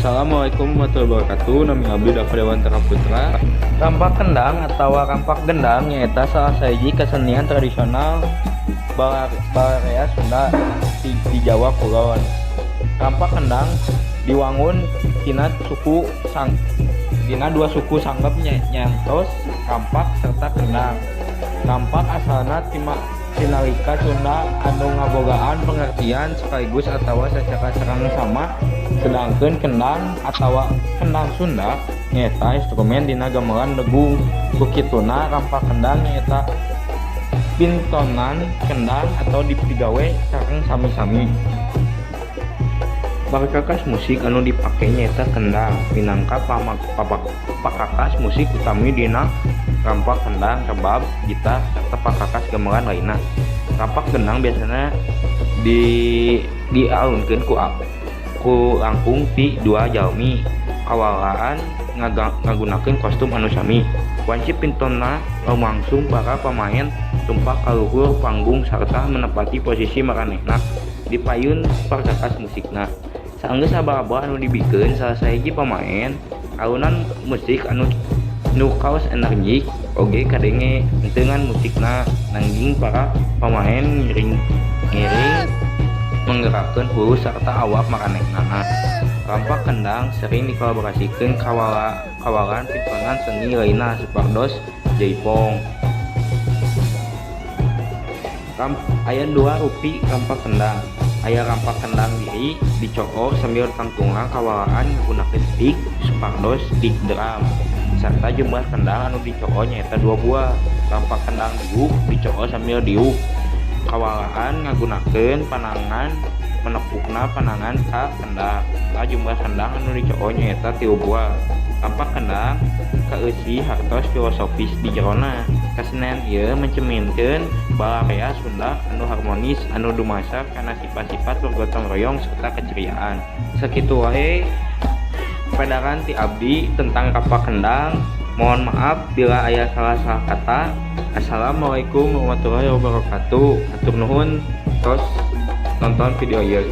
Assalamualaikum warahmatullahi wabarakatuh. Nami abdi Dava Dewantara Putra. Rampak kendang atau rampak gendang nyaeta salah sahiji kesenian tradisional Balarea Sunda di Jawa Kulon. Rampak kendang diwangun tina suku sang dina dua suku sanggep, nyantos rampak serta kendang. Rampak asalna tinalika Sunda anu ngabogaan pengertian sekaligus atawa sacara sareng sama, sedangkeun kendang atawa kendang Sunda nyaeta instrumen dina gamelan degung. Ku kituna rampak kendang nyaeta pintonan kendang atau dipigawe sareng sami-sami. Perkakas musik anu dipake nyaeta kendang minangka pakakas musik utami dina rampak kendang, rebab, gitar, serta pakakas gamelan lainna. Rampak kendang biasana dialunkeun ku langkung ti dua jalmi kawalaan ngagunakeun kostum anu sami. Wanci pintonna lumangsung para pamaen tumpak ka luhur panggung sarta menepati posisi maranehna di payun perkakas musikna. Saenggeus aba-aba anu dibikeun salah sahiji pamaen, alunan musik anu nu kawas energik oge kadenge, henteu ngan musikna, nanging para pamaen ngiring manggerakkeun hulu sarta awak maranehnana. Rampak kendang sering dikolaborasikeun kawalan pintonan seni lainna sapertos jaipong. Aya dua rupi rampak kendang. Aya rampak kendang diri, dicoo sambil tangtungan kawalaan ngagunakeun stick sapertos stick drum, sarta jumlah kendang anu dicoo nyaeta dua buah. Rampak kendang diuk, dicoo sambil diuk kawalaan ngagunakeun panangan menepukna panangan ka kendang, serta jumlah kendang anu dicoo nyaeta 3 buah. Rampak kendang kaeusi hartos filosofis di jerona. Kasenian ieu mencerminkeun balarea Sunda anu harmonis anu dumasar kana sifat-sifat bergotong royong serta keceriaan. Sakitu wae pedaran ti abdi tentang rampak kendang. Mohon maaf bila aya salah-salah kata. Assalamualaikum warahmatullahi wabarakatuh. Hatur nuhun tos nonton video ieu.